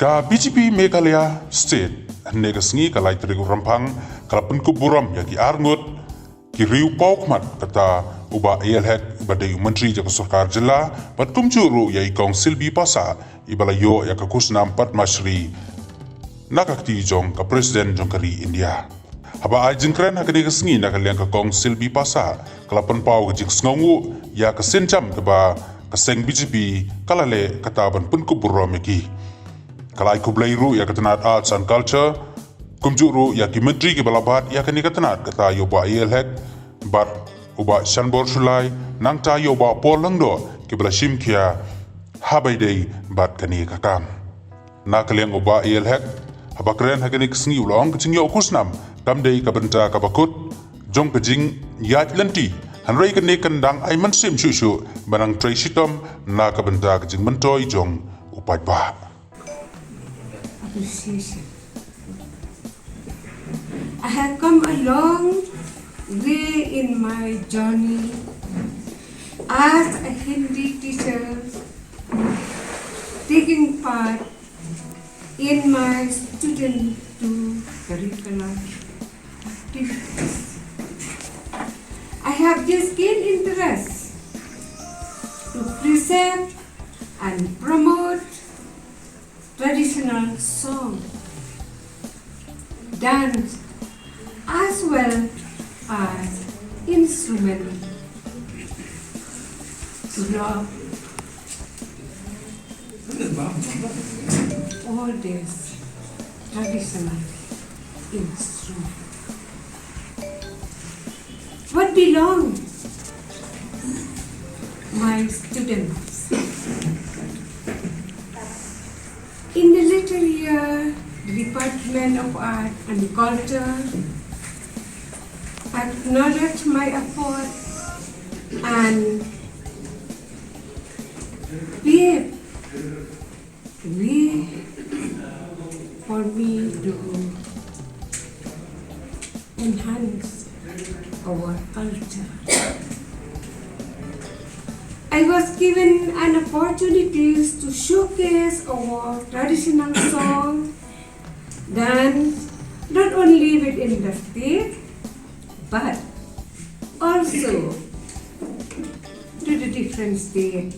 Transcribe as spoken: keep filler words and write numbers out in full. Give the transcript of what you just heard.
Ka B J P Meghalaya State, hynne ka sngi ka lai tarik u Rymphang, ka la pynkup burom ïa ki arngut ki riew paw khmat, kata u Bah A L Hek, ba dei u Myntri jong ka Sorkar Jylla, bad kumjuh ruh ïa i Kong Silby Passah, iba la ïoh ïa ka khusnam Padma Shri na ka kti jong ka President jong ka ri India. Haba ai jingkren ha kane ka sngi na ka liang ka Kong Silby Passah, ka la pynpaw ka jingsngewnguh ïa ka sienjam kaba ka seng B J P ka la leh, kata ban pynkup burom ïa ki. Ka la ai khublei ruh ïa ka tnat Arts and Culture, kumjuh ruh ïa ki Myntri kiba la bat ïa kane ka tnat, kata ïa u Bah A L Hek bad u Bah Shanbor Shullai, nangta ïa u Bah Paul Lyngdoh, kiba la shim khia ha ba ïadei bad kane ka kam. Na ka liang u Bah A L Hek, haba kren ha kane ka sngi, u la ong ka jingïoh khusnam kam dei ka bynta kaba kut jong ka jingïaid lynti, hynrei kane kan dang ai mynsiem shuh shuh ban nang trei shitom na ka bynta ka jingmyntoi jong u paidbah. Appreciation. I have come a long way in my journey as a Hindi teacher, taking part in my student to curricular activities. I have this keen interest to preserve and promote traditional song, dance, as well as instrument to love all these traditional instruments. What belong, my students? In the later year, the Department of Art and Culture acknowledge my effort and pave way for me to enhance our culture. I was given an opportunity to showcase our traditional song, dance, not only within the state, but also to the different state